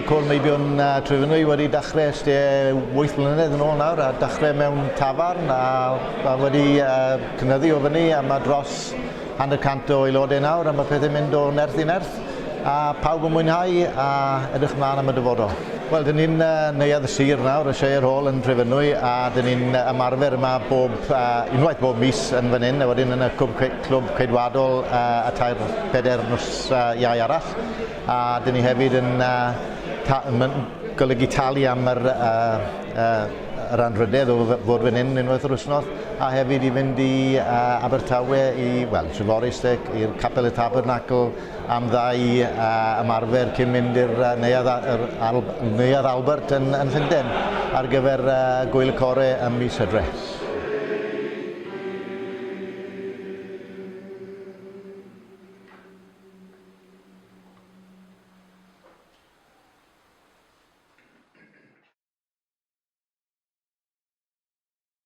Wel, Côr Meibion Trefynwy wedi dechrau ers tua 8 mlynedd yn ôl nawr, a dechrau mewn tafarn, a, a wedi cynyddu o fyny, a mae dros hanner cant o aelodau nawr, a mae pethau'n mynd o nerth i nerth, a pawb yn mwynhau a edrych ymlaen am y dyfodol. Wel, dyn ni'n Neuadd y Sir nawr, y Shire Hall yn Trefynwy, a dyn ni'n ymarfer yma bob, unwaith bob mis yn fan hyn, a wedyn yn y clwb, clwb Ceidwadol y tair, pedair nos Iau arall. A dyn ni hefyd yn ta golygu talu am yr, yr anrhydedd o fod fan hyn unwaith yr wythnos, a hefyd i fynd i Abertawe, i, wel, Treforys, i'r Capel y Tabernacl am ddau ymarfer cyn mynd i'r Neuadd, yr Al, Neuadd Albert yn, yn Llundain ar gyfer Gwyl y Core ym mis Hydref.